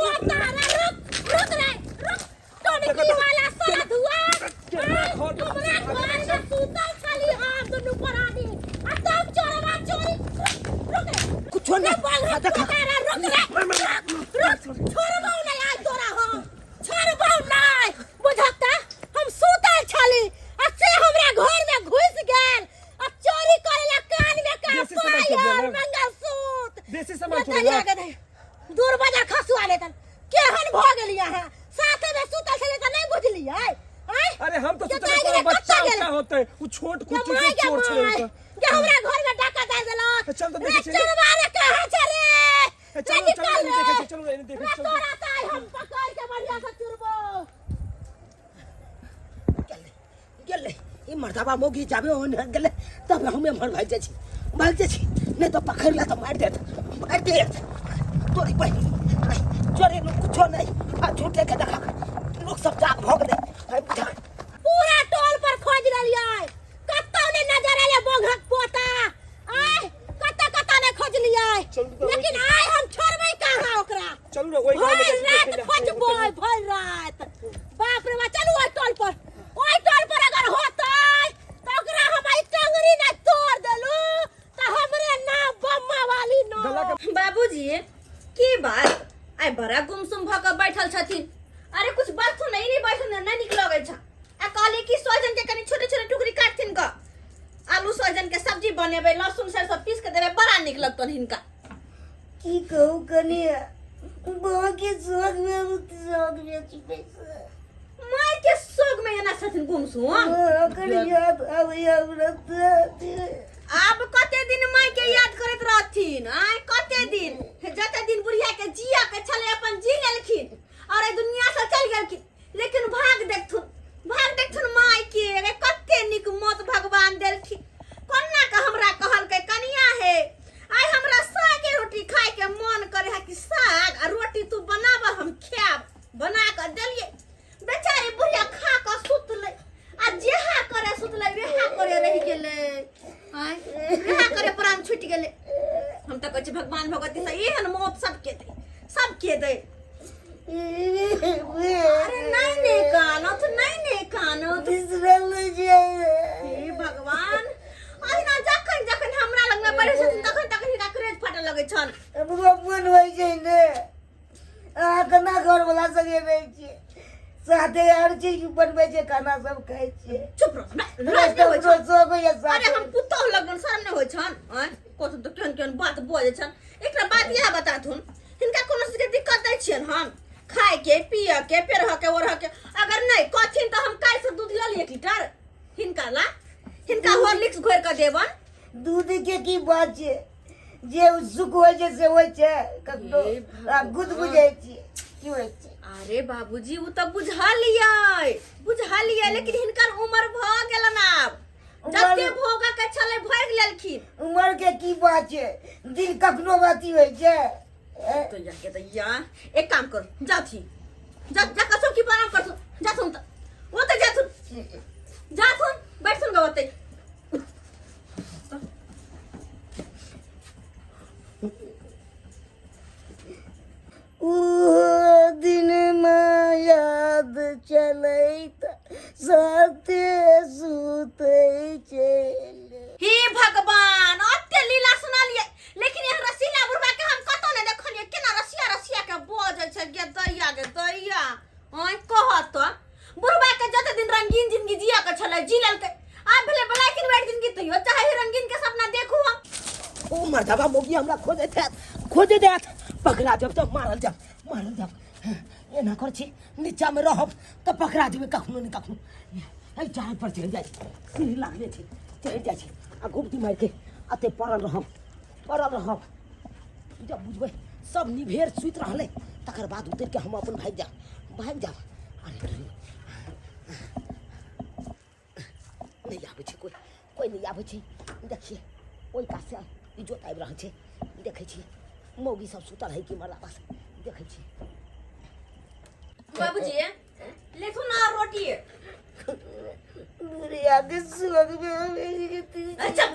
पोता रे रुक रुक रे रुक टोनकी वाला साला धुआ केना घर हमरा घर में सुतल छली हम दुनू प्राणी आ तब चोरवा चोरी रुक रे कुछो रे नहीं बोल रे देखा पोता रे रुक रे रुक रुक छोड़बौ नहीं आज तोरा हम छोड़बौ नहीं बुझता हम सुतल छली आ से हमरा घर में घुस गेल आ चोरी करे ला कान में का देसी सामान चोरी पायल लेलक। मंगलसूत्र देसी सामान चोरी बताइए लेलक। आगे दूर बजा खसुआ लेतन केहन भऽ गेली अहाँ साथे में सुतल छलियै तऽ नहि बुझलियै आँय अरे हम तो के सोचले ताहि तोरा गेलै, बच्चा कतऽ उच्चा गेलै? होते उ छोट के कुच्ची माय के के चोर छले माय उ जे हमरा घर में डाका दे देलक चल तऽ रे देखै छियै। चोरवा रे कहाँ छै रे ए, रे चलो चलो निकल एने देखै रे छियै, चलो एने देखै रे छियै, चलो। तोरा तऽ आइ हम पकड़ के बढ़िया से चुरबो गेलै गेलै ई मर्दाबा मौगी जाबे ओहन गेलै तब हम एम्हर भागि जाइ छी भागि जाइ छी नहि तऽ पकड़ि लेत मारि देत मारि देत तोरी बहिन चोरे कुछो नहि आ झूठे के देखा लोक सब जाग भऽ गेलै आइ बुझा पूरा टोल पर खोज लेलियै कतौ नहि नजर एलै बोघक पोता आय कतऽ कतऽ नहि खोजलियै चलू तऽ ओहि- लेकिन आइ हम छोड़बै कहाँ ओकरा चलू ने ओहि गाँव में भरि जाइ छी राति देखै लए। खोजबै भरि राति बाप रे बाप चलू ओहि टोल पर ओहि टोल पर अगर होतै तऽ ओकरा हम आइ टंगरी नहि तोड़ देलू तऽ हमरे नाम बम्मा वाली न गला के बाबूजी की बात आइ बड़ा गुमसुम भऽ कऽ बैठल छथिन अरे कुछ बात नहीं नहीं बैठल नहीं निक लगै छ आ कहली कि सोहजन के कनि छोटे छोटे टुकड़ी काटथिन क आलू सोहजन के सब्जी बनेबै लहसुन सरसों पीस के देबै बड़ा निक लगतन हिनका की कहू कनि बौआ के शौक में हम शौक में छुपै छै माय के सोग में एना छथिन गुमसुम ओकर याद आबैया हमरा तऽ आब कते दिन माय के याद करैत रहथिन आय कते दिन जते दिन बुढ़िया के जिया के छले अपन जी लेलखिन और एहि दुनिया से चल गेलखिन लेकिन भाग देखथुन भाग देखथुन माय के रे कते नीक मौत भगवान देलखिन कोना के हमरा कहलकै कनिया हे आइ हमरा सागे रोटी खाय के मन करे है कि साग आ रोटी तू बनाब हम खायब बना के देलिए बेचारी बुढ़िया खा के सुतलै आ जेहा करे सुतलै रेहा करे रहि गेलै आँय रेहा करे प्राण छुटि गेलै हम तऽ कहै छी भगवान भगवती से एहन मौत सबके दे सबके दे अरे नहीं नहीं कानत नहीं नहीं कानत बिसरल जाइ हे भगवान अहिना जखन जखन हमरा लग में पड़ै छथिन तखन तखन हिनका क्रेज फाटऽ लगै छन हमरो मन होइ छै ने अहाँ केना घरवला संगे रहै छियै साथे हर चीज बनबै छै खाना सब खाइ छियै चुप रह हमरा लाज नहि होइ हमरो छन शौक होइए अरे साथे हम पुतोह लगन शर्म नहि होइ छन आँय कथु तऽ केहन केहन बात बजै छन एकटा बात इएह बताथुन हिनका कोनो चीजके दिक्कत दै छियनि हम खायके पियके पेरहके ओढ़के अगर नहि कहथिन तऽ हम काल्हिसँ दूध लऽ ली एक लीटर हिनका ला हिनका हॉर्लिक्स घोरि कऽ देबन दूध के की बात छै जे सुख होइ छै से होइ छै ककरो हे आ गुद बुझै छियै की होइ छै अरे बाबूजी ओ तऽ बुझलियै बुझलियै लेकिन हिनकर उमर भऽ गेलन आब जते भोग के छलै भोग लेलखिन उमर के की बात छै दिल कखनो बाती होइ छै तो या के तो या एक काम करो जाथी जा जा का चौकी पर आराम करथुन जाथुन त वो तो जाथुन जाथुन बैठथुन ग ओते ओ दिन याद चलैत साथे सुतै चल हे भगवान अते लीला सुनालिए लेकिन एहन रसीला बुढ़वा के हम कतौ नहि देखलिए केना रसिया रसिया के बजै छै गे दैया गे दैया आँय कहत तऽ बुढ़वा के जते दिन रंगीन जिंदगी जिया के छलै जी लेलकै आब भेलै ब्लैक एंड व्हाइट जिंदगी तैयो चाहे रंगीन के सपना देखू हम ओ मर्दबा मौगी हमरा खोजैत हैत खोजैत हैत पकड़ा जब तऽ मारल जाब मारल जाब एना कर छी नीचामे रहब तऽ पकड़ा जेबै कखनो ने कखनो एहि चार पर चढ़ि जाइ छी सीढ़ी लागले छै चढ़ि जाइ छी आ गुप्ती मारिके अते पड़ल रहब पड़ल रहब जब बुझबै सब निभेर सुति रहलै तकर बाद उतरिके हम अपन भागि जायब भागि जायब अरे नहि आबै छै कोइ कोइ नहि आबै छै देखिए ओहि कातसँ इजोत आबि रहल छै देखै छियै मौगी सब सुतल है कि मरला बस देखै छियै बाबूजी लेथु ना रोटी बुढ़िया के सुख में हम अच्छा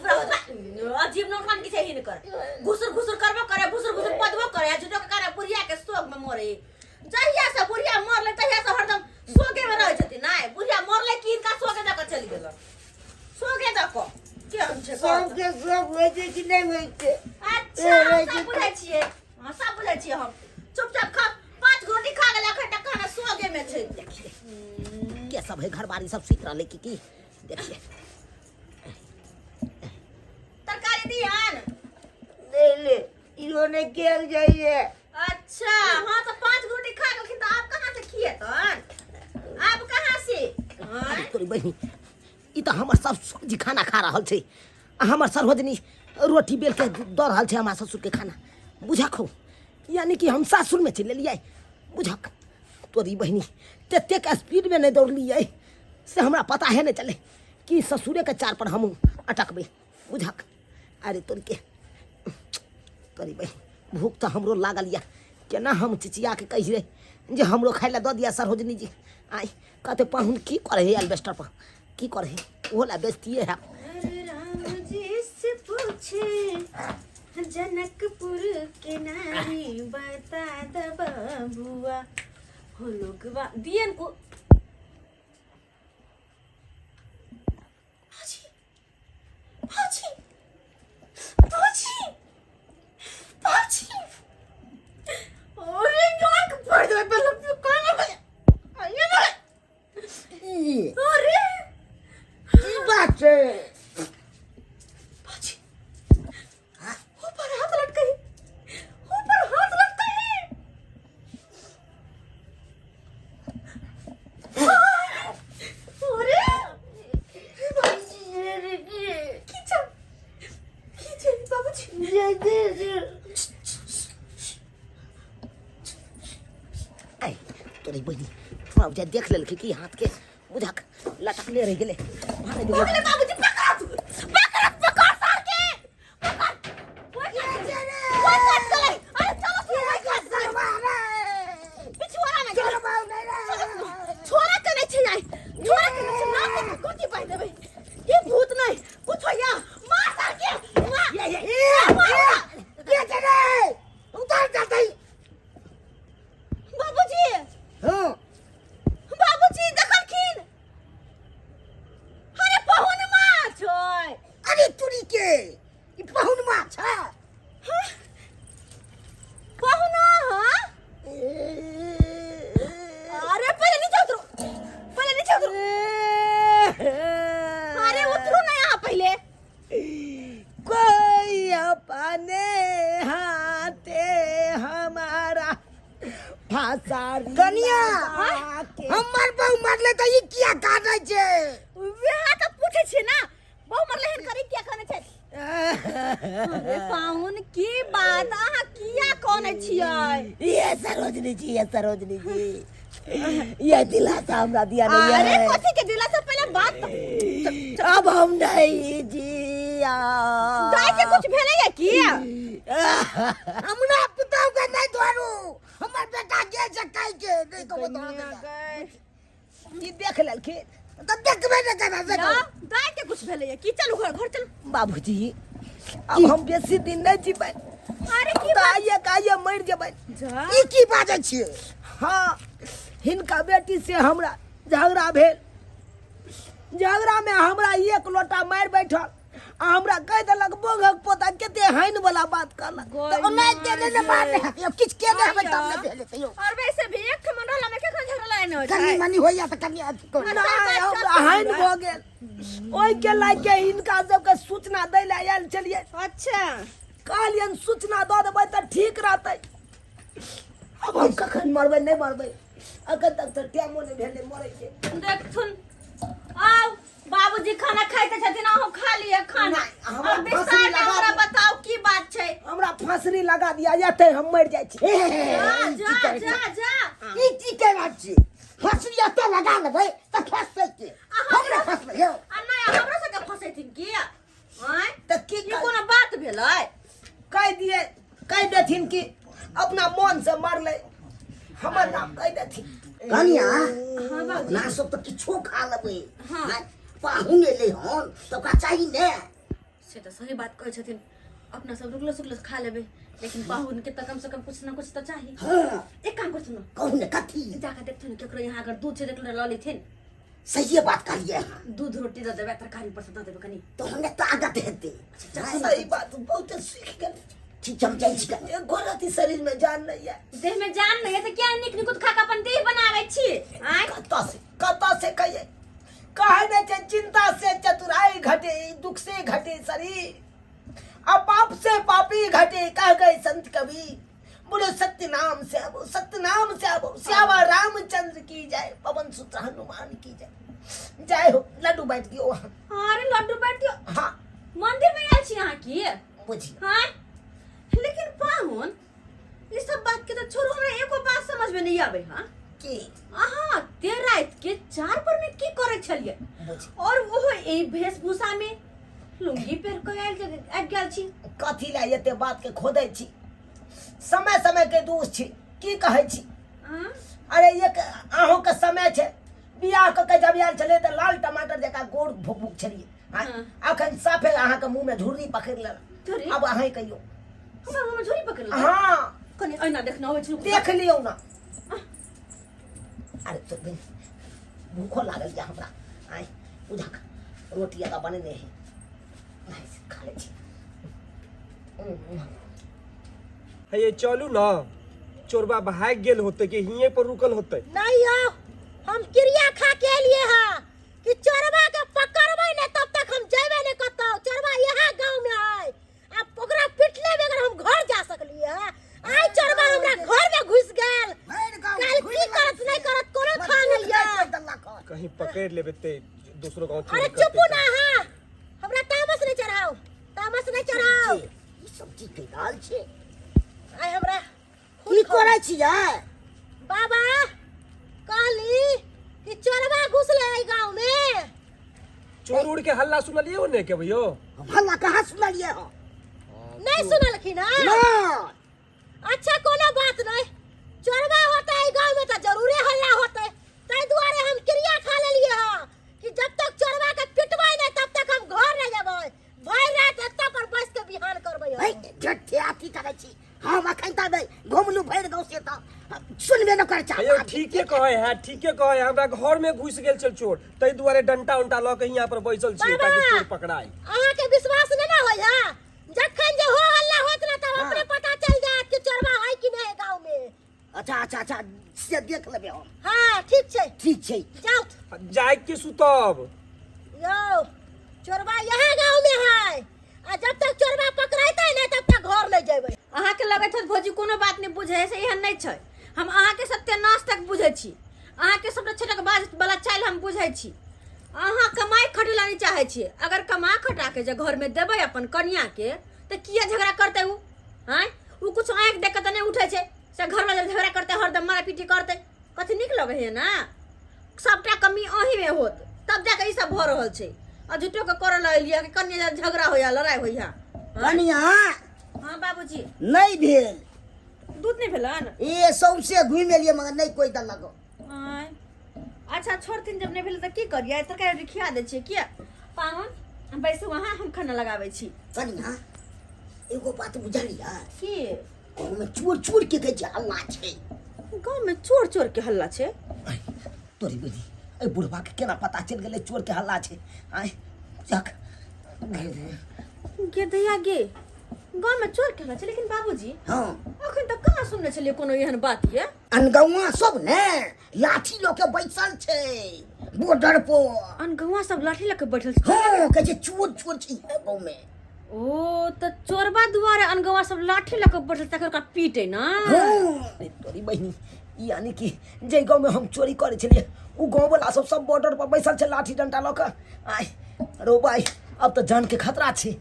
अजीब नौटंकी की छै हिनकर घुसुर घुसुर करबो करे घुसुर घुसुर पदबो करे आ झूठो के करे बुढ़िया के शोक में मरे जहिया से बुढ़िया मरले तहिया से हरदम सोगे में रहै छथिन नहि बुढ़िया मरले कि हिनका सोगे दऽ कऽ चलि गेलन सोगे दऽ कऽ केहन छै कहू तऽ। सबके सब होइ छै कि नहि होइ छै अच्छा हम सब बुझै छियै हँ सब बुझै छियै हम चुपचाप खा पाँच गो रोटी खा गेलै अखन तक खाना सोगे में छै देखिए के सब है घरबारी सब सुति रहलै की की देखिए तरकारी दिहन ले ले इहो नहि कयल जाइए अच्छा हाँ तो पाँच गो रोटी खा गेलखिन तऽ आब कहाँ से खिएतन आब कहाँ से अरे तोरी बहिनी ई तऽ हमर सब सब्जी खाना खा रहल छै आ हमर सरोजनी रोटी बेल के दऽ रहल छै हमरा ससुरके खाना बुझक हौ यानी कि हम सासुरमे चलि एलियै बुझक तोरी बहिनी ततेक स्पीडमे नहि दौड़लियै से हमरा पता है नहि चले कि ससुरेके चार पर हम अटकबै बुझक अरे तोरी के तोरी बहिन भूख तऽ हमरो लागल यऽ केना हम चिचिया के कहि रे जे हमरो खाय लए दऽ दिअ सरोजनी जी आइ कहते पाहुन की करे है एल्बेस्टर पर की करे है ओहो लए बेचतिए है अरे राम जी से पूछे जनकपुर के नारी बता द बबुआ हो लोगवा दियन को भाजी भाजी भाजी भाजी अरे नाक फोड़ दे पहले कौन है ये ना ई अरे की बात छै भाजी ऊपर हाथ लटकाई ऊपर हाथ लटकाई अरे खींचा खींचे बाबूजी आइ तोरी बहिनी थोड़ा बुझा देख लेलकै कि हाथ के बुझक लटकले रहि गेलै मारे हो गेलै बाबूजी पकड़ पकड़ पकड़ सार के पकड़ ओए काट गेलै अरे चलो सुन ओए काट गेलै पिछुआरा में गेलै छोरा के नहीं छै आई छोरा के नहीं छै नाक के गोटी पाइ देबै ई भूत नहीं कुछ होया मार सार के मार ये ये ये के छै रे उतार जातै बाबूजी हां बाबूजी देखलखिन अरे पहुन माछ छै अरे तुरी के ई पहुन माछ है पहुना हाँ अरे पहले नीचे उतरो पहले नीचे उतरो अरे उतरो ना यहाँ पहले कोई अपने हाथे हमारा फांसारी कनिया लगा के- हमर बहु मरले तऽ ई किया काटै छै वएह तऽ पूछै छियै ना बहु मरले हन करी किया कहने छै अरे पाहुन की बात अहाँ किया कहने छियै ये सरोजनी जी ये सरोजनी जी ये दिलासा हमरा दिया नहीं अरे है कथी के दिलासा पहले बात तो अब हम नहीं जिया दाई के कुछ भेलै या की हमरा पुतहु के नहि धरू हमर बेटा गेल छै खाइ के नहि कहबो तऽ अहाँके ई देख लेलखिन तऽ देखबे नहि करबै से या कहू। दाई के कुछ भेलै या की चलू घर घर चलू बाबूजी अब हम बेसी दिन नहीं जीबै अरे की तऽ आइए काइए मरि जेबै जा ई की बाजै छियै हाँ हिनका बेटी से हमरा झगड़ा भेल झगड़ा में हमरा एक लोटा मारि बैठल आ हमरा कहि देलक बोघक पोता कते हानि वाला बात कहलक तऽ ओना के नहि ने मारने हैत यौ किछु के नहि हेबै तब ने भेल हेतै यौ और वैसे भी एक ठमन रहला में केखन झगड़ा लड़ाई नहि होइ कनि छै मनि होइया तऽ कनि अथी करू। नहि हमरा हानि भऽ गेल ओहिके लायक हिनका सबके सूचना दै लए आयल छलियै अच्छा कहलियनि सूचना दऽ देबै तऽ ठीक रहतै अब हम कखन मरबै नहि मरबै अखन तक तऽ टाइमो नहि भेलै मरैके देखथुन आउ बाबूजी खाना खाइते छथिन अहूँ खा लिअ खाना नहि, हमरा और विस्तार फसरी में लगा हमरा दिअ। बताउ की बात छै हमरा फांसरी लगा दिया एतै हम मरि जाइ छी जा जा जा जा ई की केना छी फसरी एतऽ लगा लेबै तऽ फसतै के हमरा फसबै यौ आ नहि हमरो सबके फंसेथिन की आँय तऽ की ई कोनो बात भेलै कहि दिए कहि देथिन कि अपना मन से मरलै हमर नाम कहि देथिन कनिया अपना सब तऽ किछो खा लेबै हाँ। आँय, पाहुन एलै हन तऽ ओकरा चाही ने से तऽ सही बात कहै छथिन अपना सब रुकलो सुकलो खा लेबै, लेकिन पाहुन के तऽ कम से कम कुछ ना कुछ तऽ चाही। हाँ। एक काम करथुन न, कहू ने कथी? जाके देखथुन केकरो यहाँ अगर दूध छै देखलो लऽ लेथिन। सहिए बात कहलियै अहाँ। दूध रोटी दऽ देबै, तरकारी ऊपर से दऽ देबै कनि। तऽ हमरा ताकत हेतै। सही बात, बहुत सीख गेल। ठीक छै, हम जाइ छी कनि। एको रति शरीर में जान नहीं है। देह में जान नहीं है तऽ किया नीक निकुत खा के अपन देह बनाबै छी? आँय? कतऽ से, कतऽ से कहिए, कहे नहीं छै चिंता से चतुराई घटे, दुख से घटे शरीर, आ पाप से पापी घटे, कह गए संत कवि। बोलो सत्य नाम से आबो, सत्य नाम से आबो, श्यामा रामचंद्र की जय, पवन सुत हनुमान की जय। जय हो। लड्डू बैठ दियो वहाँ। अरे लड्डू बैठ दियो? हाँ। मंदिर में आयल छी अहाँ की? बुझी। हाँ, लेकिन पाहुन ई सब बात के तो छोड़ू, हमरा एको बात समझ में नहीं आवे। हाँ। की? अहाँ ते रात के 4 पर में की करे छलिए? बुझी। और वो ए वेशभूषा में लुंगी पहिर के आयल आबि गेल छी। कथी ला एते बात के खोदै छी? समय समय के दोष छी, की कहै छी? हाँ? अरे एक अहूँ के समय छै, बियाह कऽ के जब आयल छलै तऽ लाल टमाटर जकाँ गोर भुक छलियै। हाँ। अखन साफे अहाँके मुँह में झुर्री पकड़ि लेलक। झुर्री? अब अहाँ कहियौ। हमरा मुँह में झुर्री पकड़ि लेलक? हाँ। कनि ऐना देखना होइ छै। देख लियौ ना। अरे तो बिन भूखो लागल यऽ हमरा। आय बुझक रोटी एतऽ बनेने है, नहीं से खा लै छी। हे चलू ना, चोरबा भाग गेल होते कि हिये पर रुकल होते? नहीं यौ, हम क्रिया खा के एलिए हा कि चोरबा के पकड़बै ने तब तक हम जेबै ने कतौ। चोरबा यहाँ गांव में है, आ ओकरा पिटले बगैर हम घर जा सकलिए हा। आइ चोरबा हमरा घर में घुस गेल, काल की करत नहीं करत कोनो था नहीं है। कहीं पकड़ लेबे ते दूसरो गांव अरे चोरी करते। चुप ना, हाँ हमरा तामस नहीं चढ़ाओ, तामस नहीं चढ़ाओ। ई सब चीज के दाल छै। आइ हमरा की करै छियै? बाबा कहली कि चोरबा घुसले है गांव में। चोर उड़ के हल्ला सुनलिए ओने के भैयो? हम हल्ला कहाँ सुनलियै हँ? नहीं सुनलखिन हँ? नहि। अच्छा कोनो बात नहीं, चोरबा होता है गांव में तो जरूरे हल्ला होते, ताहि दुआरे हम क्रिया खा लेलिए हँ कि जब तक चोरबा के पिटबै नहीं तब तक हम घर नहीं जेबै, भरि रात एतऽ पर बैस के बिहान करबै हम। है, झट्टे अथी करै छी। हम अखन तक नहि घुमलू भरि गाँव से तऽ सुनबे नहि करै छै। हेयौ ठीके कहै है, ठीके कहै है, हमरा घर में घुस गेल छल चोर, ताहि दुआरे डंटा उंटा लऽ के हियां पर बैसल छी बाबा! ताकि चोर पकड़ाय। अहाँके विश्वास नहि ने होय है? जखन जे हो हल्ला होत ना तब अपने पता चल जायत कि चोरबा है कि नहीं गाँव में। अच्छा अच्छा अच्छा, से देख लेबै हम। हाँ ठीक छै। ठीक छै। जाउ। जाय के सुतब। यौ चोरबा यहाँ गाँव में है, आ जब तक चोरबा पकड़ाते नहीं तब तक घर नहीं जेबै। अहाँके लगैत होत भौजी कोनो बात नहि बुझै से एहन नहि छै। हम अहाँके सत्यानाश तक बुझै छी, अहाँके सबटा छटक बाज वाला चालि हम बुझै छी। अहाँ कमाइ खटै ला नहि चाहै छियै। अगर कमा खटा के जे घरमे देबै अपन कनियाके तऽ किया झगड़ा करतै उ? आँय, उ कुछ आँखि देख के तऽ नहि उठै छै से घरमे जब झगड़ा करतै, हरदम मारा पीटी करतै, कथी नीक लगै है ना? सबटा कमी अहीँमे होत तब जाके ई सब भऽ रहल छै। आ झूठोके करऽ लगलियै कि कनिया झगड़ा होइया, लड़ाइ होइया। कनिया। हाँ बाबूजी। नहि भेल। दूध नहि भेलन? ए सौंसे घुमि एलियै मगर नहि कोइ देलक। आँय। अच्छा छोड़थिन, जब नहि भेल तऽ की करियै, तरकारी रोटी खिया दै छियै। किया पाहुन, बैसू अहाँ, हम खाना लगाबै छी। कनिया एगो बात बुझलियै? की? गाँवमे चोर चोर के कहै छै हल्ला छै। गाँवमे चोर चोर के हल्ला छै? आइ, तोरी बेटी एहि बुढ़बा के केना पता चलि गेलै चोर के हल्ला छै? आइ जख गे दैया गे, गाँवमे चोर के हल्ला छै? लेकिन बाबूजी, हाँ, अखन तक कहाँ सुनने छलियै कोनो एहन बात ये। अनगौआ सब ने लाठी लऽ के बैसल छै बॉर्डर पर। अनगौआ सब लाठी लऽ के बैठल छै? हाँ, कहै छै चोर चोर छै गाँव में। ओ तऽ चोरबा दुआरे अनगौआ सब लाठी लऽ के बैठल तकर ओकरा पीटे ना। हाँ। अरे तोरी बहिनी, यानी कि जे गाँव में हम चोरी करै छलियै उ गाँव वाला सब सब बॉर्डर पर बैसल छै लाठी डंटा लऽ कऽ। आइ रो भाई, अब तऽ जान के खतरा छै।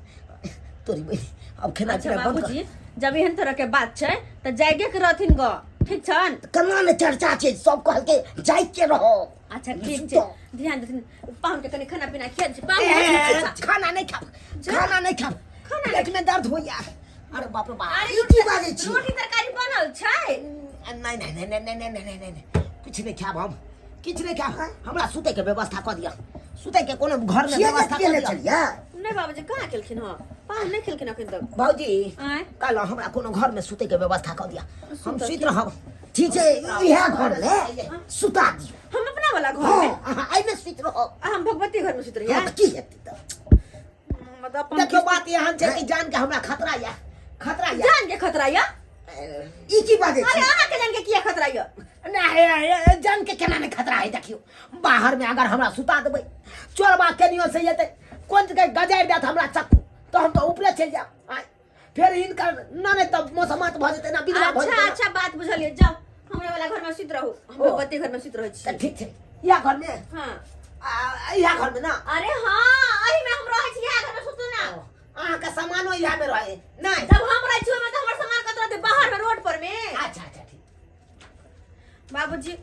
तोरी बहिनी, अब खेनाइ अच्छा पिनाइ बंद कर। बाबूजी, जब एहन तरह के बात छै तऽ जाइगे के रहथिन ग, ठीक छन? केना ने चर्चा छै, सब कहलकै जाइके रहो। अच्छा ठीक छै, ध्यान देथिन पाहुन के, कनि खाना पीना खिया दै छी पाहुन। ए, खाना नहीं खाब, खाना नहीं खाब, खाना पेट में दर्द होइया। अरे बाप रे बाप। अरे ई की बाजै छी? रोटी तरकारी बनल छै। नहीं नहीं नहीं नहीं नहीं नहीं नहीं नहीं नहीं, किछु नहीं खाब हम, किछु नहीं खाब। हमरा सुतै के व्यवस्था कऽ दिअ, सुतै के कोनो घर में किया व्यवस्था केने कऽ दिअ। छलियै? नहि बाबूजी, कहाँ केलखिन हँ? पाहुन नहि खेलखिन अखन तक। भौजी आँय? काल्हि हमरा कोनो घर में सुते के व्यवस्था कऽ दिया, हम सुति रहब। ठीक छै, इएह घर में सुता दियौ। हम अपना वाला घर में? हँ, अहाँ एहिमे सुति रहब। आ हम भगवती घर में सुति रहियै? हँ, तऽ की हेतै तऽ? मतलब अपन देखियौ, बात एहन छै कि जान के हमरा खतरा यऽ, खतरा यऽ। जान के खतरा यऽ? ई की बाजै अरे छी? अहाँ के जान के किया खतरा यऽ? नहि, जान के केना नहि खतरा है? देखियौ, बाहर में अगर हमरा सुता देबै, चोरबा केनियो से एतै, कोन के गजारि देत हमरा चक्कू, तऽ हम तऽ ऊपरे चलि जायब। आँय, फेर हिनकर न नहि तऽ मौसमात भऽ जेतै ना, विधवा भऽ अच्छा। जेतै ना। अच्छा, बात बुझलियै, जाउ हमरा वाला घर में सुति रहू, हम ओ। भगवती घर में सुति रहै तऽ छी। ठीक छै, इएह घर में। हाँ। आ, इएह घर में ना? अरे हाँ, एही में हम रहै छी, इएह घर में सुतू ना। अहाँके सामानो इएह में रहे नहि? जब हम रहै छी ओहिमे तऽ हमर सामान कतऽ रहतै? बाहर में रोड पर में? अच्छा अच्छा, ठीक। बाबूजी,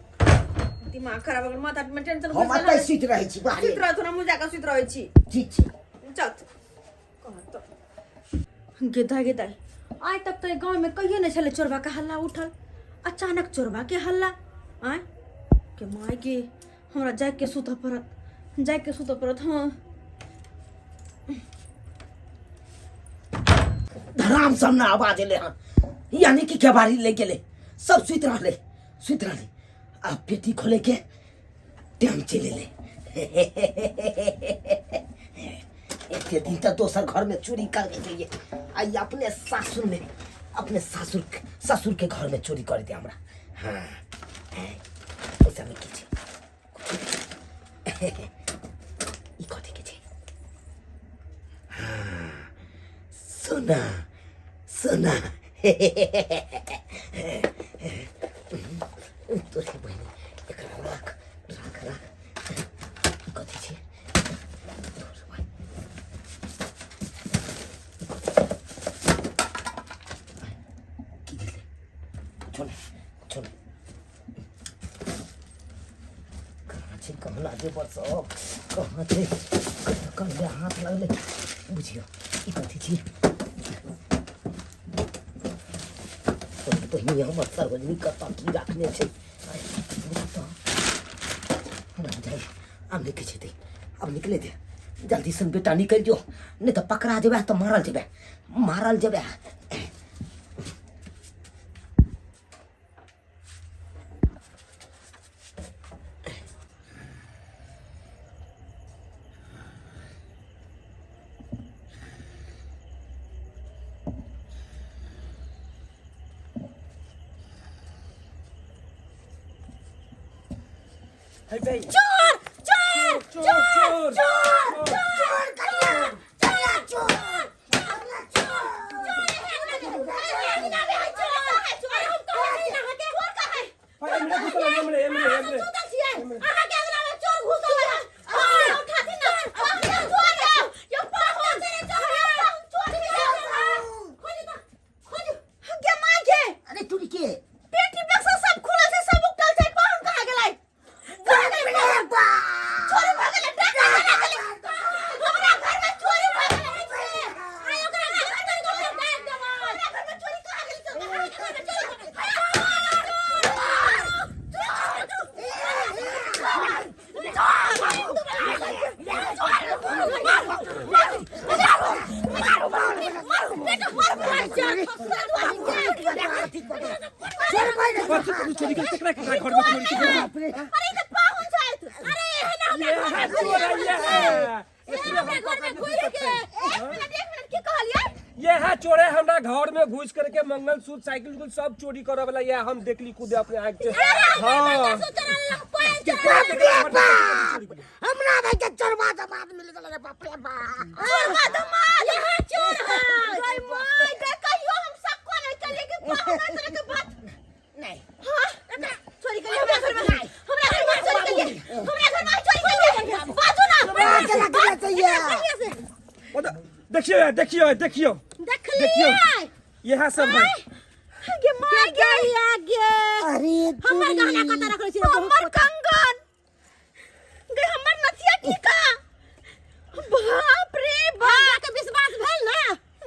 दिमाग खराब हो गेल, माथा में टेंशन हम घुसि गेल। एतै सुति रहै छी बाहरे। सुति रहू, हम जाकऽ सुति रहै छी। ठीक छै। चल कहत गेदा गेदा, आइ तक तऽ गाँवमे कहियो नहि छलै चोरबा के हल्ला उठल, अचानक चोरबा के हल्ला। आँय के माय गे, हमरा जाइके सुतऽ पड़त, जाइके सुतऽ पड़त। हाँ। धराम सब ना आवाज एलै हन, यानी कि केबाड़ी ले गेलै। सब सुति रहलै, सुति रहलै। आब पेटी खोले के टाइम चलि एलै। एते दिन तऽ दोसर घर में चोरी कर के आइ अपने सासुर में, अपने सासुर ससुर के घर में चोरी कर दे हमरा। हाँ, ऐसा में की छै? ई कथी के छै? हाँ, सोना, सोना। तोरे बहिनी, एकरा राख, राख, राख। ई कथी छै? तोरे बहिनी, की भेलै? छोड़, छोड़। कहाँ छै कहला जे बरसब? कहाँ छै? कहिया हाथ लगलै? बुझियौ, ई कथी छियै? तोहर बहिनी, हमर सरोजनी कतऽ की राखने छै? बुझ तऽ, हमरा बुझाइ आब नहि किछु हेतै, आब निकले दे जल्दी सन। बेटा, निकलि जो, नहि तऽ पकड़ा जेबै तऽ मारल जेबै, मारल जेबै। हे भाई, चोर, चोर! चोर, चोर, चोर, चोर! चोर, कनिया, चोर, चोर! भाई, एमरे घुसल, एमरे, एमरे, एमरे। अरे तुरी के पेटी बक्सा सब खुलल छै, सब उकटल छै, पाहुन कहाँ गेलै? कहाँ गेलै पाहुन? चोरी भऽ गेलै, डाका चला गेलै। हमरा घर में चोरी भऽ गेलै। आइ ओकरा घर में चोरी कऽ के डाक देबै। हमरा घर में चोरी कहाँ गेलै? हमरा घर में चोरी भऽ गेलै। कथी करू चोरी के? केकरा केकरा घर में चोरी के? अरे ई तऽ पाहुन छथि। अरे एहन हमरा ये घर में है चोर है, ये है। हमरा घर में घुसि के। एक मिनट, एक मिनट, की कहलियै? ये है चोर है, हमरा घर में घुस करके मंगलसूत्र, साइकिल उइकिल सब चोरी करे वाला। ये हम देखली खुद अपने आँख से। अरे हाँ। मंगलसूत्र चोरा लेलक, पायल चोरा केकरा लेलक। केकरा घर में चोरी केलक? हमरा भाई के चोरबा दमाद मिल गेल रे, बाप रे बाप! चोरबा दमाद, यहाँ चोर है। गई माय गई, कहियो हम सबको नहीं कहिए कि पाहुन है तरह के बात नहीं। हाँ, एकरा चोरी करिए हमरा घर में, हमरा घर में चोरी करिए, हमरा घर में चोरी करिए। बाजू ना। चला के चाहिए। बढ़िया से। ओ तो देखियो, देखियो, देखियो। देखलिए। देखियो, यह सब है। गे माय गई आगे। अरे हमर गहना कतऽ रखले छी? हमर कंगन गे, हमर नथिया टीका, बाप रे बाप! के विश्वास भेल ना?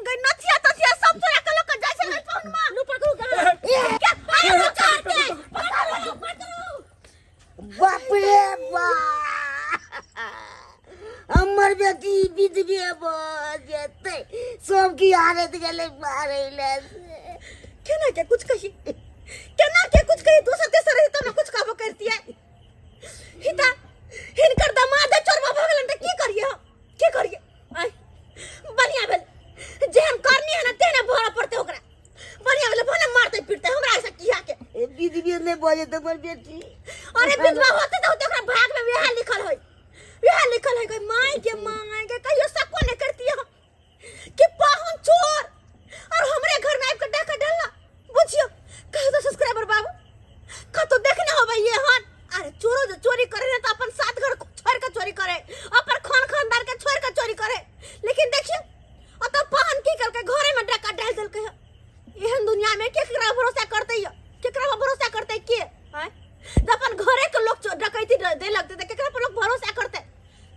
गे नथिया तथिया सब चोरा के लोक जाइ छै। पहुनमा नु पकड़ू गहना के, अरे चोर के पकड़ू, पकड़ू। बाप रे बाप, हमर बेटी विधवे भऽ जेतै। के कुछ कही, केना के कुछ कही? दोसर तेसर रही तब ने कुछ कहबो करतियै। हिता हिनकर दमाद चोरबा भऽ गेलन तऽ की करियै हम, की करियै? आँय, बढ़िया भेल, जेहन करनी है ना तेहने भरऽ पड़तै ओकरा। बढ़िया भेलै, भने मारतै पीटतै हमरा ऐसा किया के। ए विधवे नहि भऽ जेतै हमर बेटी। अरे विधवा होते तऽ होते, ओकरा भाग में वएह लिखल है, वएह लिखल है। माय के माय के, कहियो शको नहीं करती हम कि पाहुन चोर और हमरे घर में आबि के डाका डालना। बुझियो, कहो तो सब्सक्राइबर बाबू, कतो देखने होबै ये हन। अरे चोरो जो चोरी करे ना तो अपन सात घर छोड़ के चोरी करे, अपन खान खानदान के छोड़ के चोरी करे, लेकिन देखियो अत पाहन की करके घरे में डाका डाल देलकै है। एहन दुनिया में केकरा भरोसा करते यो, केकरा पर भरोसा करते के? आँय, जब अपन घरे के लोग डकैती दे लगते त केकरा पर लोग भरोसा करते?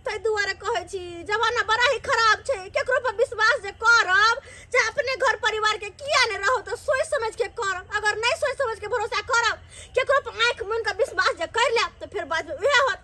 ताहि दुआरे कहै छी, जमाना बड़ा ही खराब छै। केकरो पर विश्वास जे करब, चाहे अपने घर परिवार के किया नहीं रहो, तो सोच समझ के करब। अगर नहीं सोच समझ के भरोसा करब, केकरो पर आँखि मुनि के विश्वास जे कर लेब, तो फिर बाद में वएह होत।